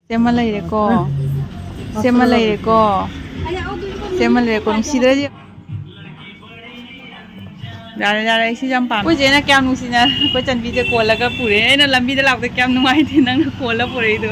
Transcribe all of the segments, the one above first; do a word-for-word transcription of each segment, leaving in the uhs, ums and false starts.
ꯁꯦꯝꯃ ꯂꯩꯔꯦꯀꯣ꯫ ꯁꯦꯝꯃ ꯂꯩꯔꯦꯀꯣ꯫ ꯁꯦꯝꯃ ꯂꯩꯔꯦꯀꯣ꯫ ꯅꯨꯡꯁꯤꯗ꯭ꯔꯗꯤ꯫ ꯌꯥꯔꯦ, ꯌꯥꯔꯦ, ꯑꯩ ꯁꯤ ꯌꯥꯝ ꯄꯥꯝꯃꯦ꯫ ꯑꯩꯈꯣꯏ ꯆꯦꯅ ꯀꯌꯥꯝ ꯅꯨꯡꯁꯤꯅ ꯑꯩꯈꯣꯏ ꯆꯟꯕꯤꯁꯦ ꯀꯣꯜꯂꯒ ꯄꯨꯔꯦ꯫ ꯑꯩꯅ ꯂꯝꯕꯤꯗ ꯂꯥꯛꯄꯗ ꯀꯌꯥꯝ ꯅꯨꯡꯉꯥꯏꯇꯦ ꯅꯪꯅ ꯀꯣꯜꯂ ꯄꯨꯔꯛꯏꯗꯣ꯫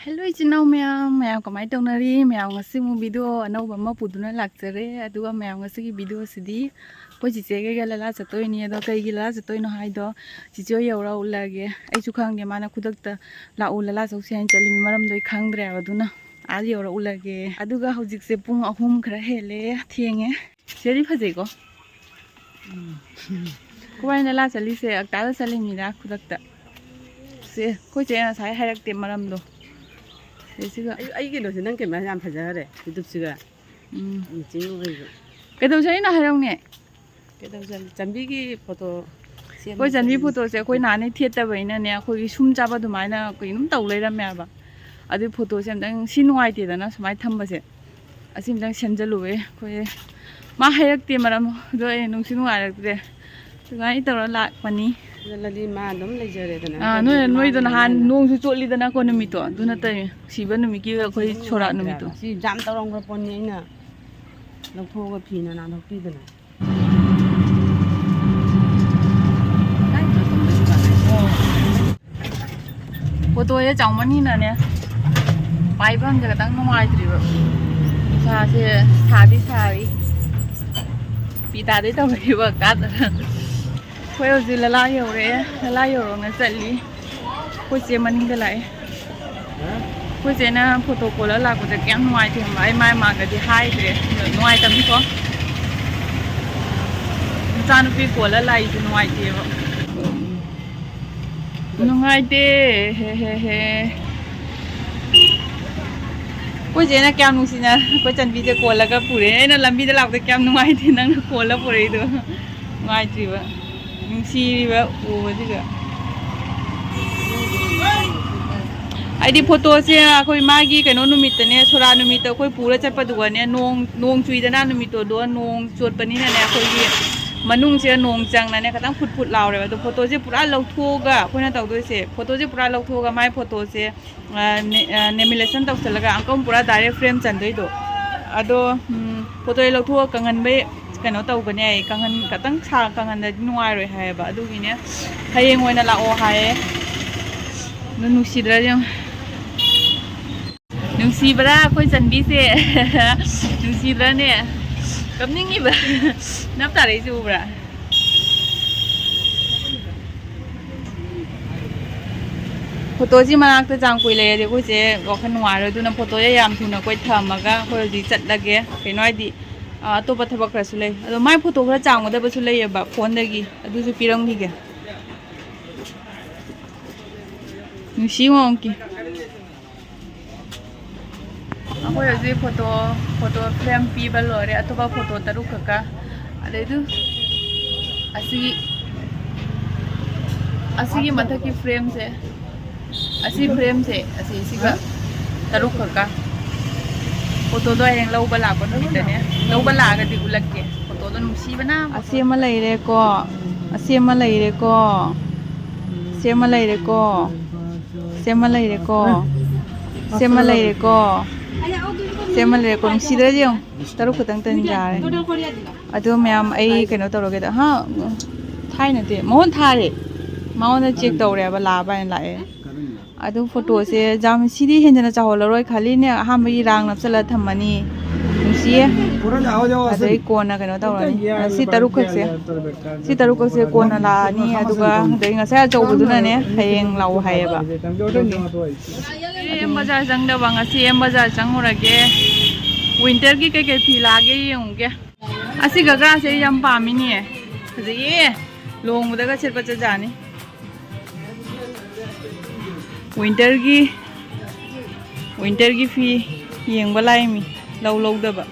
ꯍꯦꯜꯂꯣ ꯏꯆꯤꯟ ꯏꯅꯥꯎ ꯃꯌꯥꯝ, ꯃꯌꯥꯝ ꯀꯃꯥꯏꯅ ꯇꯧꯅꯔꯤ? ꯃꯌꯥꯝ ꯉꯁꯤ ꯑꯃꯨꯛ ꯚꯤꯗꯤꯑꯣ ꯑꯅꯧꯕ ꯑꯃ ꯄꯨꯗꯨꯅ ꯂꯥꯛꯆꯔꯦ꯫ ꯑꯗꯨꯒ ꯃꯌꯥꯝ ꯉꯁꯤꯒꯤ ꯚꯤꯗꯤꯑꯣꯁꯤꯗꯤ ꯑꯩꯈꯣꯏ ꯆꯤꯆꯦꯒꯩꯒ ꯂꯂꯥ ꯆꯠꯇꯣꯏꯅꯤ꯫ ꯑꯗꯣ ꯀꯩꯒꯤ ꯂꯂꯥ ꯆꯠꯇꯣꯏꯅꯣ ꯍꯥꯏꯗꯣ ꯆꯤꯆꯦ ꯍꯣꯏ ꯌꯧꯔ ꯎꯠꯂꯒꯦ꯫ ꯑꯩꯁꯨ ꯈꯪꯗꯦ, ꯃꯥꯅ ꯈꯨꯗꯛꯇ ꯂꯥꯛꯎ ꯂꯂꯥ ꯆꯧꯁꯦ ꯍꯥꯏꯅ ꯆꯠꯂꯤꯕ ꯃꯔꯝꯗꯣ ꯑꯩ ꯈꯪꯗ꯭ꯔꯦꯕ꯫ ꯑꯗꯨꯅ ꯑꯥ ꯌꯧꯔ ꯎꯠꯂꯒꯦ꯫ ꯑꯗꯨꯒ ꯍꯧꯖꯤꯛꯁꯦ ꯄꯨꯡ ꯑꯍꯨꯝ ꯈꯔ ꯍꯦꯜꯂꯦ, ꯊꯦꯡꯉꯦ꯫ ꯆꯤꯆꯦꯗꯤ ꯐꯖꯩꯀꯣ꯫ ꯎꯝ꯫ ꯑꯩꯈꯣꯏ ꯂꯂꯥ ꯆꯠꯂꯤꯁꯦ ꯑꯛꯇꯥꯗ ꯆꯠꯂꯤꯃꯤꯅ ꯈꯨꯗꯛꯇ꯫ ꯁꯦ, ꯑꯩꯈꯣꯏ ꯆꯦ ꯉꯁꯥꯏ ꯍꯥꯏꯔꯛꯇꯦ ꯃꯔꯝꯗꯣ꯫ ꯁꯤꯒ ꯑꯩ, ꯑꯩ ꯀꯩꯅꯣꯁꯦ, ꯅꯪ ꯀꯦꯃꯦꯔꯥ ꯌꯥꯝ ꯐꯖꯈꯔꯦ, ꯌꯨꯇꯨꯞꯁꯤꯒ꯫ ꯎꯝ꯫ ꯃꯦꯆꯤꯡ ꯑꯣꯏꯕ꯫ ꯀꯩꯗꯧꯖꯔꯤꯅꯣ ꯍꯥꯏꯔꯛꯎꯅꯦ꯫ ꯀꯩꯗꯧꯖꯔꯤ? ꯆꯟꯕꯤꯒꯤ ꯐꯣꯇꯣ ꯁꯦꯝꯕ ꯑꯩꯈꯣꯏ ꯆꯟꯕꯤ ꯆꯠꯂꯤꯅꯤ꯫ ꯐꯣꯇꯣꯁꯦ ꯑꯩꯈꯣꯏ ꯅꯍꯥꯟꯅꯩ ꯊꯦꯠꯇꯕꯩꯅꯅꯦ, ꯑꯩꯈꯣꯏꯒꯤ ꯁꯨꯝ ꯆꯥꯕ ꯑꯗꯨꯃꯥꯏꯅ ꯀꯩꯅꯣꯝ ꯇꯧ ꯂꯩꯔꯝꯃꯦꯕ꯫ ꯑꯗꯨꯏ ꯐꯣꯇꯣꯁꯦ ꯑꯝꯇꯪ, ꯁꯤ ꯅꯨꯡꯉꯥꯏꯇꯦꯗꯅ ꯁꯨꯃꯥꯏꯅ ꯊꯝꯕꯁꯦ꯫ ꯑꯁꯤ ꯑꯝꯇꯪ ꯁꯦꯝꯖꯜꯂꯨꯕꯩ ꯑꯩꯈꯣꯏ ꯃꯥ ꯍꯥꯏꯔꯛꯇꯦ ꯃꯔꯝ, ꯑꯗꯣ ꯑꯩ ꯅꯨꯡꯁꯨ ꯅꯨꯡꯉꯥꯏꯔꯛꯇ꯭ꯔꯦ꯫ ꯑꯗꯨꯃꯥꯏꯅ ꯇꯧꯔ ꯂꯥꯛꯄꯅꯤ꯫ ꯆꯠꯂꯗꯤ ꯃꯥ ꯑꯗꯨꯝ ꯂꯩꯖꯔꯦꯗꯅ꯫ ꯑꯥ, ꯅꯣꯏ, ꯅꯠꯇ꯭ꯔꯗꯤ ꯅꯣꯏꯗꯣ ꯃꯥꯅ ꯅꯍꯥꯟ ꯍꯦꯟꯅ ꯅꯣꯡꯁꯨ ꯆꯣꯠꯂꯤꯗꯅꯀꯣ ꯅꯨꯃꯤꯠꯇꯣ, ꯑꯗꯨ ꯅꯠꯇꯕꯤ ꯅꯨꯡꯁꯤꯕ ꯅꯨꯃꯤꯠꯀꯤ ꯑꯩꯈꯣꯏ ꯁꯣꯔꯥꯠ ꯅꯨꯃꯤꯠꯇꯣ꯫ ꯁꯤ ꯖꯥꯝ ꯇꯧꯔꯝꯈ꯭ꯔ ꯄꯣꯠꯅꯤ, ꯑꯩꯅ ꯂꯧꯊꯣꯛꯑꯒ ꯐꯤꯅ ꯅꯥꯟꯊꯣꯛꯄꯤꯗꯅ꯫ ꯐꯣꯇꯣꯁꯦ ꯆꯥꯎꯃꯟꯅꯤꯅꯅꯦ, ꯄꯥꯏꯐꯝꯁꯦ ꯈꯤꯇꯪ ꯅꯨꯡꯉꯥꯏꯇ꯭ꯔꯤꯕ꯫ ꯅꯨꯡꯁꯥꯁꯦ ꯁꯥꯗꯤ ꯁꯥꯔꯤ, ꯄꯤ ꯇꯥꯗꯣꯏ ꯇꯧꯔꯤꯕ ꯀꯥꯗ꯫ ꯑꯩꯈꯣꯏ ꯍꯧꯖꯤꯛ ꯂꯂꯥ ꯌꯧꯔꯛꯑꯦ, ꯂꯂꯥ ꯌꯧꯔꯛꯅ ꯆꯠꯂꯤ꯫ ꯑꯩꯈꯣꯏ ꯆꯦ ꯃꯅꯤꯡꯗ ꯂꯥꯛꯑꯦ꯫ ꯑꯩꯈꯣꯏ ꯆꯦꯅ ꯐꯣꯇꯣ ꯀꯣꯜꯂ ꯂꯥꯛꯄꯁꯦ ꯀꯌꯥꯝ ꯅꯨꯡꯉꯥꯏꯇꯦ ꯈꯪꯕ꯭ꯔꯥ? ꯑꯩ ꯃꯥꯏ ꯃꯥꯡꯗꯗꯤ ꯍꯥꯏꯗ꯭ꯔꯦ, ꯑꯗꯣ ꯅꯨꯡꯉꯥꯏꯇꯕꯅꯤꯀꯣ꯫ ꯃꯆꯥꯅꯨꯄꯤ ꯀꯣꯜꯂ ꯂꯥꯛꯏꯁꯦ ꯅꯨꯡꯉꯥꯏꯇꯦꯕ꯫ ꯅꯨꯡꯉꯥꯏꯇꯦ꯫ ꯍꯦ, ꯍꯦ, ꯍꯦ꯫ ꯑꯩꯈꯣꯏ ꯆꯦꯅ ꯀꯌꯥꯝ ꯅꯨꯡꯁꯤꯅ ꯑꯩꯈꯣꯏ ꯆꯟꯕꯤꯁꯦ ꯀꯣꯜꯂꯒ ꯄꯨꯔꯦ꯫ ꯑꯩꯅ ꯂꯝꯕꯤꯗ ꯂꯥꯛꯄꯗ ꯀꯌꯥꯝ ꯅꯨꯡꯉꯥꯏꯇꯦ ꯅꯪꯅ ꯀꯣꯜꯂ ꯄꯨꯔꯛꯏꯗꯣ꯫ ꯅꯨꯡꯉꯥꯏꯇ꯭ꯔꯤꯕ꯫ ꯅꯨꯡꯁꯤꯔꯤꯕ ꯎꯕꯁꯤꯗ꯫ ꯍꯥꯏꯗꯤ ꯐꯣꯇꯣꯁꯦ ꯑꯩꯈꯣꯏ ꯃꯥꯒꯤ ꯀꯩꯅꯣ ꯅꯨꯃꯤꯠꯇꯅꯦ, ꯁꯣꯔꯥ ꯅꯨꯃꯤꯠꯇ ꯑꯩꯈꯣꯏ ꯄꯨꯔ ꯆꯠꯄꯗꯨꯒꯅꯦ, ꯅꯣꯡ, ꯅꯣꯡ ꯆꯨꯏꯗꯅ ꯅꯨꯃꯤꯠꯇꯣ, ꯑꯗꯣ ꯅꯣꯡ ꯆꯣꯠꯄꯅꯤꯅꯅꯦ ꯑꯩꯈꯣꯏꯒꯤ ꯃꯅꯨꯡꯁꯤꯗ ꯅꯣꯡ ꯆꯪꯅꯅꯦ ꯈꯤꯇꯪ ꯐꯨꯠ ꯐꯨꯠ ꯂꯥꯎꯔꯦꯕ꯫ ꯑꯗꯣ ꯐꯣꯇꯣꯁꯦ ꯄꯨꯔꯥ ꯂꯧꯊꯣꯛꯑꯒ ꯑꯩꯈꯣꯏꯅ ꯇꯧꯗꯣꯏꯁꯦ, ꯐꯣꯇꯣꯁꯦ ꯄꯨꯔꯥ ꯂꯧꯊꯣꯛꯑꯒ ꯃꯥꯏ ꯐꯣꯇꯣꯁꯦ ꯅꯦꯃꯤꯂꯦꯁꯟ ꯇꯧꯁꯜꯂꯒ ꯑꯪꯀꯝ ꯄꯨꯔꯥ ꯗꯥꯏꯔꯦꯛ ꯐ꯭ꯔꯦꯝ ꯆꯟꯗꯣꯏꯗꯣ꯫ ꯑꯗꯣ ꯐꯣꯇꯣꯁꯦ ꯂꯧꯊꯣꯛꯑꯒ ꯀꯪꯍꯟꯕꯩ ꯀꯩꯅꯣ ꯇꯧꯒꯅꯤ ꯍꯥꯏꯌꯦ꯫ ꯀꯪꯍꯟ ꯈꯤꯇꯪ ꯁꯥ ꯀꯪꯍꯟꯗꯗꯤ ꯅꯨꯡꯉꯥꯏꯔꯣꯏ ꯍꯥꯏꯌꯦꯕ꯫ ꯑꯗꯨꯒꯤꯅꯦ ꯍꯌꯦꯡ ꯑꯣꯏꯅ ꯂꯥꯛꯑꯣ ꯍꯥꯏꯌꯦ꯫ ꯑꯗꯨ ꯅꯨꯡꯁꯤꯗ꯭ꯔꯥ ꯌꯦꯡꯉꯣ꯫ ꯅꯨꯡꯁꯤꯕ꯭ꯔꯥ ꯑꯩꯈꯣꯏ ꯆꯟꯕꯤꯁꯦ? ꯅꯨꯡꯁꯤꯗ꯭ꯔꯥꯅꯦ? ꯀꯞꯅꯤꯡꯉꯤꯕ꯭ꯔꯥ? ꯅꯞ ꯇꯥꯔꯛꯏꯁꯦ ꯎꯕ꯭ꯔꯥ? ꯐꯣꯇꯣꯁꯤ ꯃꯅꯥꯛꯇ ꯆꯥꯡ ꯀꯨꯏ ꯂꯩꯔꯗꯤ ꯑꯩꯈꯣꯏꯁꯦ ꯋꯥꯈꯜ ꯅꯨꯡꯉꯥꯏꯔꯣꯏ꯫ ꯑꯗꯨꯅ ꯐꯣꯇꯣꯁꯦ ꯌꯥꯝ ꯊꯨꯅ ꯑꯩꯈꯣꯏ ꯊꯝꯃꯒ ꯑꯩꯈꯣꯏ ꯍꯧꯖꯤꯛ ꯆꯠꯂꯒꯦ꯫ ꯀꯩꯅꯣ ꯍꯥꯏꯗꯤ, ꯑ, ꯑꯇꯣꯞꯄ ꯊꯕꯛ ꯈꯔꯁꯨ ꯂꯩ꯫ ꯑꯗꯣ ꯃꯥꯏ ꯐꯣꯇꯣ ꯈꯔ ꯆꯥꯝꯒꯗꯕꯁꯨ ꯂꯩꯌꯦꯕ ꯐꯣꯟꯗꯒꯤ, ꯑꯗꯨꯁꯨ ꯄꯤꯔꯝꯈꯤꯒꯦ꯫ ꯅꯨꯡꯁꯤ ꯃꯑꯣꯡꯒꯤ꯫ ꯑꯩꯈꯣꯏ ꯍꯧꯖꯤꯛ ꯐꯣꯇꯣ, ꯐꯣꯇꯣ ꯐ꯭ꯔꯦꯝ ꯄꯤꯕ ꯂꯣꯏꯔꯦ꯫ ꯑꯇꯣꯞꯄ ꯐꯣꯇꯣ ꯇꯔꯨꯛ ꯈꯛꯀ꯫ ꯑꯗꯩꯗꯨ ꯑꯁꯤꯒꯤ, ꯑꯁꯤꯒꯤ ꯃꯊꯛꯀꯤ ꯐ꯭ꯔꯦꯝꯁꯦ, ꯑꯁꯤ ꯐ꯭ꯔꯦꯝꯁꯦ, ꯑꯁꯤ, ꯁꯤꯒ ꯇꯔꯨꯛ ꯈꯛꯀ꯫ ꯐꯣꯇꯣꯗꯣ ꯍꯌꯦꯡ ꯂꯧꯕ ꯂꯥꯛꯄ ꯅꯨꯃꯤꯠꯇꯅꯦ꯫ ꯂꯧꯕ ꯂꯥꯛꯑꯒꯗꯤ ꯎꯠꯂꯛꯀꯦ꯫ ꯐꯣꯇꯣꯗꯣ ꯅꯨꯡꯁꯤꯕꯅ꯫ ꯑꯁꯤ ꯑꯃ ꯂꯩꯔꯦꯀꯣ꯫ ꯑꯁꯤ ꯑꯃ ꯂꯩꯔꯦꯀꯣ꯫ ꯁꯤ ꯑꯃ ꯂꯩꯔꯦꯀꯣ꯫ ꯁꯤ ꯑꯃ ꯂꯩꯔꯦꯀꯣ꯫ ꯁꯤ ꯑꯃ ꯂꯩꯔꯦꯀꯣ꯫ ꯁꯤ ꯑꯃ ꯂꯩꯔꯦꯀꯣ꯫ ꯅꯨꯡꯁꯤꯗ꯭ꯔꯥ ꯌꯦꯡꯉꯨ꯫ ꯇꯔꯨꯛ ꯈꯛꯇꯪ ꯇꯟꯖꯥꯔꯦ꯫ ꯑꯗꯣ ꯃꯌꯥꯝ, ꯑꯩ ꯀꯩꯅꯣ ꯇꯧꯔꯒꯦꯗ꯫ ꯍꯥ? ꯊꯥꯏ ꯅꯠꯇꯦ꯫ ꯃꯉꯣꯟ ꯊꯥꯔꯦ꯫ ꯃꯉꯣꯟꯗ ꯆꯦꯛ ꯇꯧꯔꯦꯕ, ꯂꯥꯛꯑꯕ ꯍꯥꯏꯅ ꯂꯥꯛꯑꯦ꯫ ꯑꯗꯨ ꯐꯣꯇꯣꯁꯦ ꯌꯥꯝ, ꯁꯤꯗꯤ ꯍꯦꯟꯖꯅ ꯆꯥꯎꯍꯜꯂꯔꯣꯏ, ꯈꯜꯂꯤꯅꯦ꯫ ꯑꯍꯥꯟꯕꯒꯤ ꯔꯥꯡ ꯅꯞꯁꯜꯂ ꯊꯝꯃꯅꯤ꯫ ꯅꯨꯡꯁꯤꯌꯦ꯫ ꯑꯗꯩ ꯀꯣꯟꯅ ꯀꯩꯅꯣ ꯇꯧꯔꯅꯤ꯫ ꯑ, ꯁꯤ ꯇꯔꯨꯛꯈꯛꯁꯦ, ꯁꯤ ꯇꯔꯨꯛꯈꯛꯁꯦ ꯀꯣꯟꯅ ꯂꯥꯛꯑꯅꯤ꯫ ꯑꯗꯨꯒ ꯑꯗꯩ ꯉꯁꯥꯏ ꯑꯆꯧꯕꯗꯨꯅꯅꯦ ꯍꯌꯦꯡ ꯂꯥꯛꯑꯣ ꯍꯥꯏꯌꯦꯕ꯫ ꯑꯗꯨꯒꯤ ꯑꯦꯝ ꯕꯖꯥꯔ ꯆꯪꯗꯕ, ꯉꯁꯤ ꯑꯦꯝ ꯕꯖꯥꯔ ꯆꯪꯉꯨꯔꯒꯦ꯫ ꯋꯤꯟꯇꯔꯒꯤ ꯀꯩꯀꯩ ꯐꯤ ꯂꯥꯛꯑꯒꯦ ꯌꯦꯡꯉꯨꯒꯦ꯫ ꯑꯁꯤ ꯒꯒꯥꯁꯦ ꯑꯩ ꯌꯥꯝ ꯄꯥꯝꯃꯤꯅꯦ꯫ ꯐꯖꯩꯌꯦ꯫ ꯂꯨꯍꯣꯡꯕꯗꯒ ꯁꯦꯠꯄ ꯆꯠ ꯌꯥꯅꯤ꯫ ꯋꯤꯟꯇꯔꯒꯤ, ꯋꯤꯟꯇꯔꯒꯤ ꯐꯤ ꯌꯦꯡꯕ ꯂꯥꯛꯏꯃꯤ, ꯂꯧ ꯂꯧꯗꯕ꯫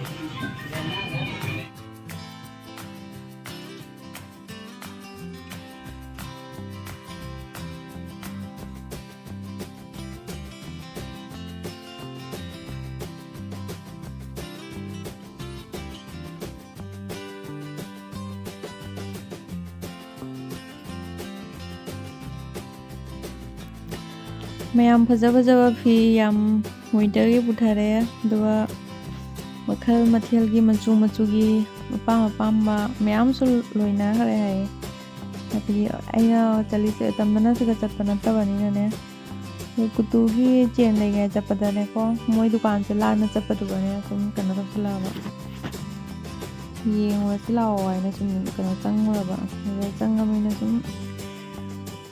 ꯃꯌꯥꯝ ꯐꯖ ꯐꯖꯕ ꯐꯤ ꯌꯥꯝ ꯋꯤꯟꯇꯔꯒꯤ ꯄꯨꯊꯔꯦ, ꯑꯗꯨꯒ ꯃꯈꯜ ꯃꯊꯦꯜꯒꯤ ꯃꯆꯨ ꯃꯆꯨꯒꯤ ꯑꯄꯥꯝ ꯑꯄꯥꯝꯕ ꯃꯌꯥꯝꯁꯨ ꯂꯣꯏꯅꯈ꯭ꯔꯦ ꯍꯥꯏꯌꯦ꯫ ꯍꯥꯏꯕꯗꯤ ꯑꯩꯅ ꯆꯠꯂꯤꯁꯦ ꯇꯝꯕꯅ ꯁꯤꯒ ꯆꯠꯄ ꯅꯠꯇꯕꯅꯤꯅꯅꯦ, ꯑꯗꯨ ꯀꯨꯇꯨꯒꯤ ꯆꯦꯟ ꯂꯩꯉꯥꯏ ꯆꯠꯄꯗꯅꯦꯀꯣ, ꯃꯣꯏ ꯗꯨꯀꯥꯟꯁꯦ ꯂꯥꯟꯅ ꯆꯠꯄꯗꯨꯒꯅꯦ ꯁꯨꯝ ꯀꯩꯅꯣ ꯇꯧꯁꯤꯜꯂꯛꯑꯕ, ꯌꯦꯡꯉꯨꯔꯁꯤ ꯂꯥꯛꯑꯣ ꯍꯥꯏꯅ ꯁꯨꯝ ꯀꯩꯅꯣ ꯆꯪꯉꯨꯔꯕ꯫ ꯑꯗꯨꯗ ꯆꯪꯉꯕꯅꯤꯅ ꯁꯨꯝ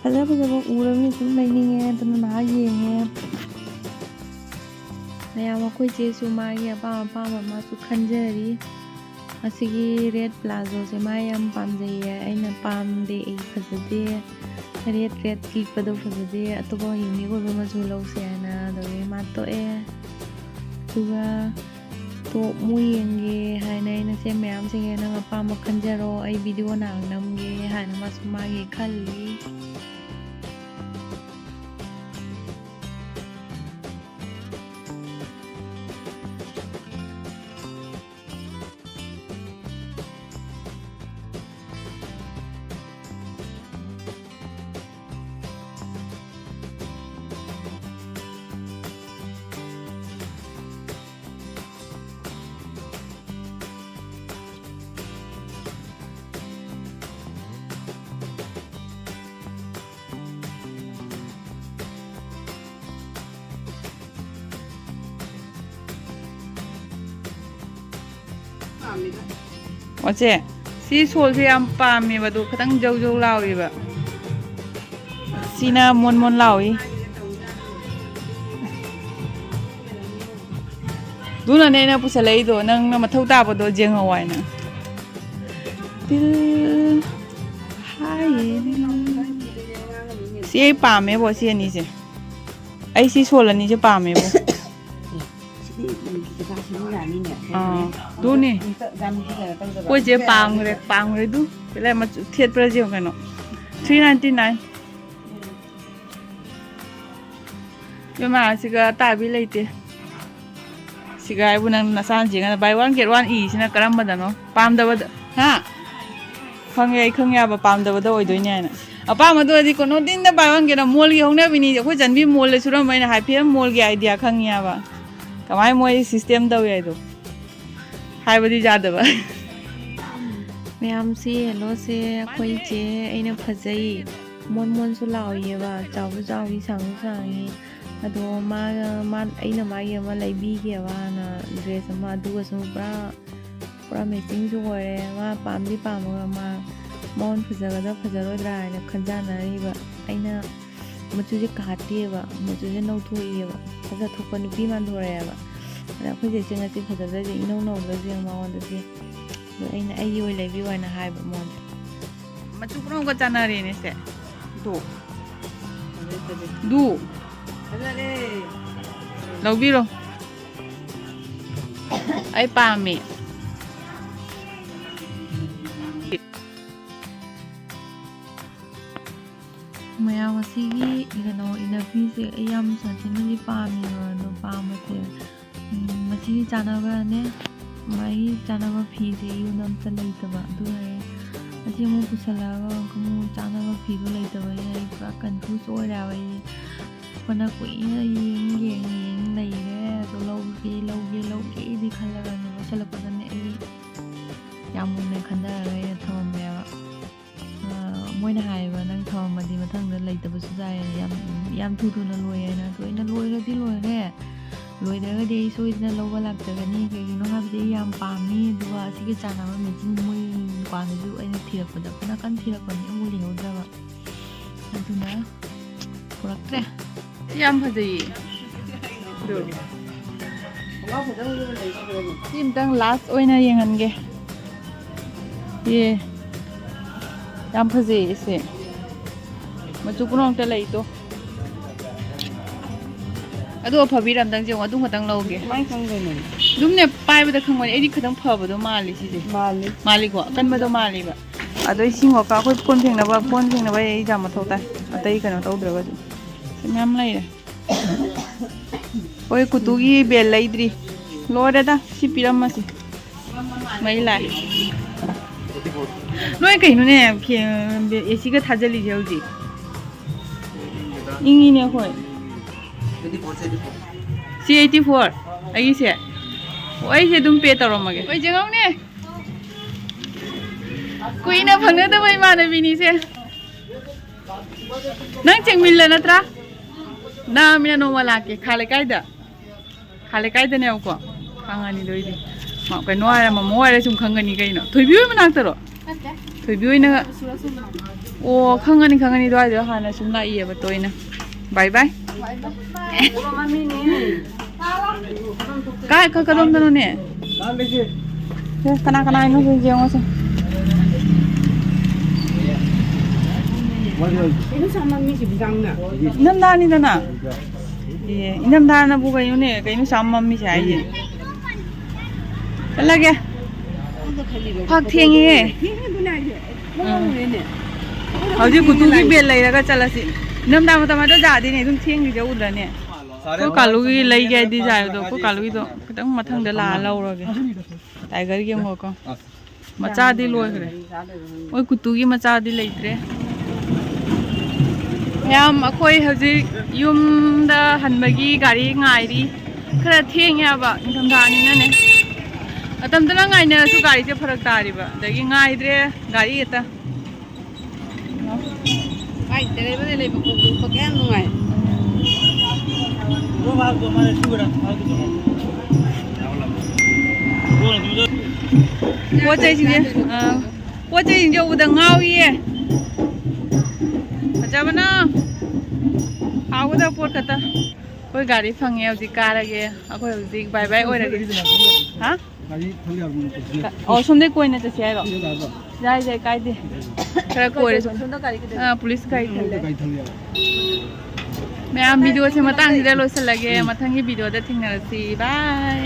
ꯐꯖ ꯐꯖꯕ ꯎꯔꯕꯅꯤꯅ ꯁꯨꯝ ꯂꯩꯅꯤꯡꯉꯦ, ꯑꯗꯨꯅ ꯉꯥꯏꯍꯥꯛ ꯌꯦꯡꯉꯦ꯫ ꯃꯌꯥꯝ ꯑꯩꯈꯣꯏ ꯆꯦꯁꯨ ꯃꯥꯒꯤ ꯑꯄꯥꯝ ꯑꯄꯥꯝꯕ ꯃꯥꯁꯨ ꯈꯟꯖꯔꯤ꯫ ꯑꯁꯤꯒꯤ ꯔꯦꯠ ꯄ꯭ꯂꯥꯖꯣꯁꯦ ꯃꯥ ꯌꯥꯝ ꯄꯥꯝꯖꯩꯌꯦ꯫ ꯑꯩꯅ ꯄꯥꯝꯗꯦ, ꯑꯩ ꯐꯖꯗꯦ, ꯔꯦꯠ ꯔꯦꯠ ꯂꯤꯠꯄꯗꯣ ꯐꯖꯗꯦ, ꯑꯇꯣꯞꯄ ꯌꯨꯅꯤꯛ ꯑꯣꯏꯕ ꯃꯆꯨ ꯂꯧꯁꯦ ꯍꯥꯏꯅ ꯑꯗꯨꯗꯒꯤ ꯃꯥ ꯇꯣꯛꯑꯦ꯫ ꯑꯗꯨꯒ ꯇꯣꯞ ꯃꯨꯛ ꯌꯦꯡꯒꯦ ꯍꯥꯏꯅ ꯑꯩꯅ ꯁꯦ ꯃꯌꯥꯝꯁꯤꯡꯁꯦ ꯅꯪ ꯑꯄꯥꯝꯕ ꯈꯟꯖꯔꯣ, ꯑꯩ ꯚꯤꯗꯤꯑꯣ ꯅꯍꯥꯛ ꯅꯝꯒꯦ ꯍꯥꯏꯅ ꯃꯥꯁꯨ ꯃꯥꯒꯤ ꯈꯜꯂꯤ꯫ ꯑꯣ ꯆꯦ, ꯁꯤ ꯁꯣꯜꯁꯦ ꯌꯥꯝ ꯄꯥꯝꯃꯦꯕ, ꯑꯗꯣ ꯈꯤꯇꯪ ꯖꯧ ꯖꯧ ꯂꯥꯎꯔꯤꯕ꯫ ꯁꯤꯅ ꯃꯣꯟ ꯃꯣꯟ ꯂꯥꯎꯏ꯫ ꯑꯗꯨꯅꯅꯦ ꯑꯩꯅ ꯄꯨꯁꯜꯂꯛꯏꯗꯣ, ꯅꯪꯅ ꯃꯊꯧ ꯇꯥꯕꯗꯣ ꯌꯦꯡꯍꯧ ꯍꯥꯏꯅ꯫ ꯇꯤꯜ ꯍꯥꯏꯌꯦ꯫ ꯁꯤ ꯑꯩ ꯄꯥꯝꯃꯦꯕꯣ, ꯁꯤ ꯑꯅꯤꯁꯦ꯫ ꯑꯩ ꯁꯤ ꯁꯣꯜ ꯑꯅꯤꯁꯦ ꯄꯥꯝꯃꯦꯕꯣ꯫ ꯁꯤꯗꯤ ꯀꯩꯀꯥ ꯁꯤꯖꯤꯟꯅꯅꯤꯅꯦ꯫ ꯑꯥ, ꯑꯗꯨꯅꯦ꯫ ꯑꯝꯇ ꯌꯥꯝ ꯐꯖꯅ ꯇꯧꯗꯕ꯫ ꯑꯩꯈꯣꯏ ꯆꯦ ꯄꯥꯝꯈ꯭ꯔꯦ, ꯄꯥꯝꯈ꯭ꯔꯦ ꯑꯗꯨ꯫ ꯁꯤ ꯂꯩ ꯃꯆꯨ ꯊꯦꯠꯄ꯭ꯔꯥ ꯌꯦꯡꯉꯨ ꯀꯩꯅꯣ꯫ Three ninety nine꯫ ꯏꯕꯦꯝꯃ, ꯁꯤꯒ ꯑꯇꯥꯕꯤ ꯂꯩꯇꯦ꯫ ꯁꯤꯒ ꯍꯥꯏꯕꯨ ꯅꯪ ꯅꯆꯥꯅ ꯌꯦꯡꯉꯒ buy one get one ꯏꯁꯤꯅ ꯀꯔꯝꯕꯗꯅꯣ? ꯄꯥꯝꯗꯕꯗ, ꯍꯥ? ꯈꯪꯉꯦ, ꯑꯩ ꯈꯪꯉꯦ ꯍꯥꯏꯕ, ꯄꯥꯝꯗꯕꯗ ꯑꯣꯏꯗꯣꯏꯅꯦ ꯍꯥꯏꯅ꯫ ꯑꯄꯥꯝꯕꯗꯣ ꯑꯣꯏꯔꯗꯤ ꯀꯩꯅꯣ ꯇꯤꯟꯗ ꯄꯥꯏꯕ ꯀꯩꯅꯣ ꯃꯣꯜꯒꯤ ꯍꯧꯅꯕꯤꯅꯤ꯫ ꯑꯩꯈꯣꯏ ꯆꯟꯕꯤ ꯃꯣꯜꯗ ꯁꯨꯔꯝꯕ, ꯑꯩꯅ ꯍꯥꯏꯐꯦꯠ ꯃꯣꯜꯒꯤ ꯑꯥꯏꯗꯤꯌꯥ ꯈꯪꯉꯤ ꯍꯥꯏꯕ꯫ ꯀꯃꯥꯏꯅ ꯃꯣꯏ ꯁꯤꯁꯇꯦꯝ ꯇꯧꯏ ꯍꯥꯏꯗꯣ ꯍꯥꯏꯕꯗꯤ ꯌꯥꯗꯕ꯫ ꯃꯌꯥꯝꯁꯦ, ꯍꯦꯜꯂꯣꯁꯦ, ꯑꯩꯈꯣꯏ ꯏꯆꯦ ꯑꯩꯅ ꯐꯖꯩ꯫ ꯃꯣꯟ ꯃꯣꯟꯁꯨ ꯂꯥꯎꯏꯌꯦꯕ, ꯆꯥꯎꯁꯨ ꯆꯥꯎꯏ, ꯁꯥꯡꯁꯨ ꯁꯥꯡꯉꯤ꯫ ꯑꯗꯣ ꯃꯥꯒ, ꯃꯥ, ꯑꯩꯅ ꯃꯥꯒꯤ ꯑꯃ ꯂꯩꯕꯤꯒꯦꯕ ꯍꯥꯟꯅ, ꯗ꯭ꯔꯦꯁ ꯑꯃ, ꯑꯗꯨꯒꯁꯨ ꯄꯨꯔꯥ, ꯄꯨꯔꯥ ꯃꯦꯆꯤꯡꯁꯨ ꯑꯣꯏꯔꯦ꯫ ꯃꯥ ꯄꯥꯝꯗꯤ ꯄꯥꯝꯃꯒ ꯃꯥ ꯃꯉꯣꯟ ꯐꯖꯒꯗ꯭ꯔꯥ ꯐꯖꯔꯣꯏꯗ꯭ꯔꯥ ꯍꯥꯏꯅ ꯈꯟꯖꯥꯟꯅꯔꯤꯕ꯫ ꯑꯩꯅ ꯃꯆꯨꯁꯦ ꯀꯥꯍꯠꯇꯦꯕ, ꯃꯆꯨꯁꯦ ꯅꯧꯊꯣꯛꯏꯑꯕ, ꯐꯖ ꯊꯣꯛꯄ ꯅꯨꯄꯤ ꯃꯥꯟꯊꯣꯔꯛꯑꯦꯕ꯫ ꯑꯗ ꯑꯩꯈꯣꯏ ꯆꯦꯁꯦ ꯉꯁꯤ ꯐꯖꯗ꯭ꯔꯗꯤ ꯏꯅꯧ ꯅꯧꯗ꯭ꯔꯁꯦ ꯃꯉꯣꯟꯗꯗꯤ꯫ ꯑꯗꯣ ꯑꯩꯅ ꯑꯩꯒꯤ ꯑꯣꯏꯅ ꯂꯩꯕꯤꯌꯨ ꯍꯥꯏꯅ ꯍꯥꯏꯕ ꯃꯉꯣꯟꯗ꯫ ꯃꯆꯨ ꯄꯨꯝꯅꯃꯛꯀ ꯆꯥꯟꯅꯔꯦꯅꯦ ꯁꯦ꯫ ꯗꯨ꯫ ꯗꯨ꯫ ꯂꯧꯕꯤꯔꯣ꯫ ꯑꯩ ꯄꯥꯝꯃꯤ꯫ ꯃꯌꯥꯝ, ꯑꯁꯤꯒꯤ ꯀꯩꯅꯣ ꯏꯅꯐꯤꯁꯦ ꯑꯩ ꯌꯥꯝ ꯁꯥꯊꯤꯅꯗꯤ ꯄꯥꯝꯃꯦꯕ꯫ ꯑꯗꯣ ꯄꯥꯝꯕꯁꯦ, ꯎꯝ, ꯃꯁꯤꯒꯤ ꯆꯥꯅꯕꯅꯦ, ꯃꯥꯒꯤ ꯆꯥꯅꯕ ꯐꯤꯁꯦ ꯑꯩꯉꯣꯟꯗ ꯑꯝꯇ ꯂꯩꯇꯕ꯫ ꯑꯗꯨ ꯍꯥꯏꯔꯦ, ꯑꯁꯤ ꯑꯃꯨꯛ ꯄꯨꯁꯜꯂꯛꯑꯒ ꯑꯃꯨꯛ ꯆꯥꯅꯕ ꯐꯤꯗꯣ ꯂꯩꯇꯕꯅꯤꯅ ꯑꯩ ꯄꯨꯔꯥ ꯀꯟꯐ꯭ꯌꯨꯁ ꯑꯣꯏꯔꯦ ꯍꯥꯏꯕ꯫ ꯑꯩꯁꯦ ꯐꯅ ꯀꯨꯏꯅ ꯌꯦꯡ ꯌꯦꯡ ꯌꯦꯡ ꯂꯩꯔꯦ꯫ ꯑꯗꯣ ꯂꯧꯒꯦ ꯂꯧꯒꯦ ꯂꯧꯒꯦꯗꯤ ꯈꯜꯂꯒꯅꯦ, ꯂꯧꯁꯜꯂꯛꯄꯗꯅꯦ ꯑꯩ ꯌꯥꯝ ꯃꯨꯟꯅ ꯈꯟꯊꯔꯒ ꯑꯩꯅ ꯊꯝꯃꯝꯃꯦꯕ꯫ ꯑ, ꯃꯣꯏꯅ ꯍꯥꯏꯌꯦꯕ, "ꯅꯪ ꯊꯝꯃꯝꯃꯗꯤ ꯃꯊꯪꯗ ꯂꯩꯇꯕꯁꯨ ꯌꯥꯏ, ꯌꯥꯝ, ꯌꯥꯝ ꯊꯨ ꯊꯨꯅ ꯂꯣꯏ" ꯍꯥꯏꯅ꯫ ꯑꯗꯣ ꯑꯩꯅ, "ꯂꯣꯏꯔꯗꯤ ꯂꯣꯏꯔꯦ, ꯂꯣꯏꯗ꯭ꯔꯒꯗꯤ ꯑꯩ ꯁꯣꯏꯗꯅ ꯂꯧꯕ ꯂꯥꯛꯆꯒꯅꯤ, ꯀꯩꯒꯤꯅꯣ ꯍꯥꯏꯕꯗꯤ ꯑꯩ ꯌꯥꯝ ꯄꯥꯝꯃꯤ, ꯑꯗꯨꯒ ꯑꯁꯤꯒ ꯆꯥꯟꯅꯕ ꯃꯦꯆꯤꯟ ꯃꯣꯏ ꯗꯨꯀꯥꯟꯗꯁꯨ ꯑꯩꯅ ꯊꯤꯔꯛꯄꯗ ꯐꯅ ꯀꯟꯅ ꯊꯤꯔꯛꯄꯅꯤ, ꯑꯃꯨꯛ ꯂꯩꯍꯧꯗ꯭ꯔꯕ, ꯑꯗꯨꯅ ꯄꯨꯔꯛꯇ꯭ꯔꯦ"꯫ ꯁꯤ ꯌꯥꯝ ꯐꯖꯩꯌꯦ꯫ ꯁꯤ ꯑꯝꯇꯪ ꯂꯥꯁ ꯑꯣꯏꯅ ꯌꯦꯡꯍꯟꯒꯦ꯫ ꯌꯦ꯫ ꯌꯥꯝ ꯐꯖꯩꯌꯦ ꯁꯦ꯫ ꯃꯆꯨ ꯄꯨꯝꯅꯃꯛꯇ ꯂꯩꯗꯣ꯫ ꯑꯗꯨ ꯑꯐꯕꯤꯔ ꯑꯝꯇꯪ ꯌꯦꯡꯉꯣ, ꯑꯗꯨ ꯈꯛꯇꯪ ꯂꯧꯒꯦ꯫ ꯀꯃꯥꯏꯅ ꯈꯪꯗꯣꯏꯅꯣ? ꯑꯗꯨꯝꯅꯦ, ꯄꯥꯏꯕꯗ ꯈꯪꯕꯅꯦ꯫ ꯑꯩꯗꯤ ꯈꯤꯇꯪ ꯐꯕꯗꯣ ꯃꯥꯜꯂꯤ ꯁꯤꯁꯦ꯫ ꯃꯥꯜꯂꯤ꯫ ꯃꯥꯜꯂꯤꯀꯣ? ꯑꯀꯟꯕꯗꯣ ꯃꯥꯜꯂꯤꯕ꯫ ꯑꯗꯣ ꯏꯁꯤꯡ ꯋꯥꯠꯄ, ꯑꯩꯈꯣꯏ ꯀꯣꯟ ꯐꯦꯡꯅꯕ, ꯀꯣꯟ ꯐꯦꯡꯅꯕ ꯑꯩ ꯌꯥꯝ ꯃꯊꯧ ꯇꯥꯏ꯫ ꯑꯇꯩ ꯀꯩꯅꯣ ꯇꯧꯗ꯭ꯔꯒꯁꯨ꯫ ꯁꯤ ꯃꯌꯥꯝ ꯂꯩꯔꯦ꯫ ꯍꯣꯏ, ꯀꯨꯇꯨꯒꯤ ꯕꯦꯜ ꯂꯩꯗ꯭ꯔꯤ꯫ ꯂꯣꯏꯔꯦꯗ, ꯁꯤ ꯄꯤꯔꯝꯃꯁꯤ꯫ ꯃꯩ ꯂꯥꯛꯑꯦ꯫ ꯅꯣꯏ ꯀꯩꯅꯣꯅꯦ, ꯐꯦ-, ꯑꯦ ꯁꯤꯒ ꯊꯥꯖꯤꯜꯂꯤꯁꯦ ꯍꯧꯖꯤꯛ? ꯏꯪꯉꯤꯅꯦ ꯑꯩꯈꯣꯏ꯫ ꯁꯤ ꯑꯩꯠꯇꯤ ꯐꯣꯔ ꯑꯩꯒꯤꯁꯦ꯫ ꯑꯣ, ꯑꯩꯁꯦ ꯑꯗꯨꯝ ꯄꯦ ꯇꯧꯔꯝꯃꯒꯦ꯫ ꯍꯣꯏ, ꯌꯦꯡꯉꯧꯅꯦ꯫ ꯀꯨꯏꯅ ꯐꯪꯅꯗꯕ ꯏꯃꯥꯟꯅꯕꯤꯅꯤꯁꯦ꯫ ꯅꯪ ꯆꯦꯡꯃꯤꯜꯂ ꯅꯠꯇ꯭ꯔꯥ? ꯅꯥꯃꯤꯅ ꯅꯣꯡꯃ ꯂꯥꯛꯀꯦ꯫ ꯈꯥ ꯂꯩꯀꯥꯏꯗ꯫ ꯈꯥ ꯂꯩꯀꯥꯏꯗꯅꯦꯕꯀꯣ꯫ ꯈꯪꯉꯅꯤꯗꯣ ꯑꯩꯗꯤ꯫ ꯃ-, ꯀꯩꯅꯣ ꯍꯥꯏꯔ, ꯃꯃꯣ ꯍꯥꯏꯔ ꯁꯨꯝ ꯈꯪꯒꯅꯤ ꯀꯩꯅꯣ꯫ ꯊꯣꯏꯕꯤ ꯍꯣꯏ ꯃꯅꯥꯛꯇꯔꯣ? ꯅꯠꯇꯦ꯫ ꯊꯣꯏꯕꯤ ꯍꯣꯏꯅ꯫ ꯁꯨꯔꯁꯨ꯫ ꯑꯣ, ꯈꯪꯉꯅꯤ, ꯈꯪꯉꯅꯤ꯫ ꯑꯗꯨꯋꯥꯏꯗ ꯍꯥꯟꯅ ꯁꯨꯝ ꯂꯥꯛꯏꯌꯦꯕ ꯇꯣꯏꯅ꯫ ꯕꯥꯏ ꯕꯥꯏ꯫ ꯕꯥꯏ ꯕꯥꯏ꯫ ꯀꯥꯏ, ꯀ-, ꯀꯗꯣꯝꯗꯅꯣꯅꯦ? ꯁꯦ, ꯀꯅꯥ ꯀꯅꯥ ꯍꯥꯏꯅꯣ ꯌꯦꯡꯉꯣꯁꯦ꯫ ꯀꯩꯅꯣ ꯁꯥꯃꯟ ꯃꯤꯁꯤꯕꯨ ꯌꯥꯝꯅ꯫ ꯏꯅꯝꯗꯥꯅꯤꯗꯅ꯫ ꯑꯦ, ꯏꯅꯝꯗꯥꯅꯕꯨ ꯀꯩꯅꯣꯅꯦ, ꯀꯩꯅꯣ ꯁꯥ ꯃꯝꯃꯤꯁꯦ ꯍꯥꯏꯁꯦ꯫ ꯆꯠꯂꯒꯦ꯫ ꯐꯛ ꯊꯦꯡꯉꯦꯍꯦ꯫ ꯊꯦꯡꯉꯦ ꯑꯗꯨꯅꯦ ꯍꯥꯏꯁꯦ꯫ ꯎꯝ꯫ ꯍꯧꯖꯤꯛ ꯀꯨꯇꯨꯒꯤ ꯕꯦꯜ ꯂꯩꯔꯒ ꯆꯠꯂꯁꯤ꯫ ꯏꯅꯝꯗꯥ ꯃꯇꯝ ꯑꯗꯨ ꯌꯥꯗꯦꯅꯦ, ꯑꯗꯨꯝ ꯊꯦꯡꯈꯤꯁꯦ ꯎꯗ꯭ꯔꯅꯦ? ꯑꯩꯈꯣꯏ ꯀꯥꯂꯨꯒꯤ ꯂꯩꯒꯦ ꯍꯥꯏꯗꯤ ꯌꯥꯏ, ꯑꯗꯣ ꯑꯩꯈꯣꯏ ꯀꯥꯂꯨꯒꯤꯗꯣ ꯈꯤꯇꯪ ꯃꯊꯪꯗ ꯂꯥꯛꯑ ꯂꯧꯔꯒꯦ꯫ ꯇꯥꯏꯒꯔ ꯌꯦꯡꯉꯣꯀꯣ꯫ ꯃꯆꯥꯗꯤ ꯂꯣꯏꯈ꯭ꯔꯦ꯫ ꯃꯣꯏ ꯀꯨꯇꯨꯒꯤ ꯃꯆꯥꯗꯤ ꯂꯩꯇ꯭ꯔꯦ꯫ ꯃꯌꯥꯝ ꯑꯩꯈꯣꯏ ꯍꯧꯖꯤꯛ ꯌꯨꯝꯗ ꯍꯟꯕꯒꯤ ꯒꯥꯔꯤ ꯉꯥꯏꯔꯤ꯫ ꯈꯔ ꯊꯦꯡꯉꯦ ꯍꯥꯏꯕ, ꯅꯤꯡꯊꯝꯊꯥꯅꯤꯅꯅꯦ꯫ ꯃꯇꯝꯗꯨꯅ ꯉꯥꯏꯅꯔꯁꯨ ꯒꯥꯔꯤꯁꯦ ꯐꯔꯛ ꯇꯥꯔꯤꯕ꯫ ꯑꯗꯒꯤ ꯉꯥꯏꯗ꯭ꯔꯦ ꯒꯥꯔꯤ ꯍꯦꯛꯇ꯫ ꯀꯥꯏꯗ ꯂꯩꯕꯅ ꯂꯩꯕ ꯈꯣꯠꯄ ꯀꯌꯥꯝ ꯅꯨꯡꯉꯥꯏ꯫ ꯄꯣꯠ ꯆꯩꯁꯤꯡꯁꯦ, ꯑꯥ, ꯄꯣꯠ ꯆꯩꯁꯤꯡꯁꯦ ꯎꯕꯗ ꯉꯥꯎꯏꯌꯦ꯫ ꯐꯖꯕꯅ ꯍꯥꯎꯒꯗꯕ ꯄꯣꯠ ꯈꯛꯇ꯫ ꯑꯩꯈꯣꯏ ꯒꯥꯔꯤ ꯐꯪꯉꯦ, ꯍꯧꯖꯤꯛ ꯀꯥꯔꯒꯦ꯫ ꯑꯩꯈꯣꯏ ꯍꯧꯖꯤꯛ ꯕꯥꯏ ꯕꯥꯏ ꯑꯣꯏꯔꯒꯦ꯫ ꯍꯥ? ꯒꯥꯔꯤ ꯊꯧ ꯌꯥꯕ ꯅꯠꯇꯦ꯫ ꯑꯣ, ꯁꯣꯝꯗꯩ ꯀꯣꯏꯅ ꯆꯠꯁꯦ ꯍꯥꯏꯔꯣ? ꯁꯤꯗ ꯂꯥꯛꯑꯕ? ꯌꯥꯏ, ꯌꯥꯏ, ꯀꯥꯏꯗꯦ꯫ ꯈꯔ ꯀꯣꯏꯔꯁꯨ꯫ ꯁꯣꯝꯗ ꯒꯥꯔꯤ ꯀꯩꯗꯧꯕ? ꯑꯥ, ꯄꯨꯂꯤꯁ ꯒꯥꯔꯤ ꯊꯜꯂꯦ꯫ ꯒꯥꯔꯤ ꯊꯧ ꯌꯥꯕ꯫ ꯃꯌꯥꯝ, ꯚꯤꯗꯤꯑꯣꯁꯦ ꯃꯇꯥꯡꯁꯤꯗ ꯂꯣꯏꯁꯤꯜꯂꯒꯦ꯫ ꯎꯝ꯫ ꯃꯊꯪꯒꯤ ꯚꯤꯗꯤꯑꯣꯗ ꯊꯦꯡꯅꯔꯁꯤ꯫ ꯕꯥꯏ꯫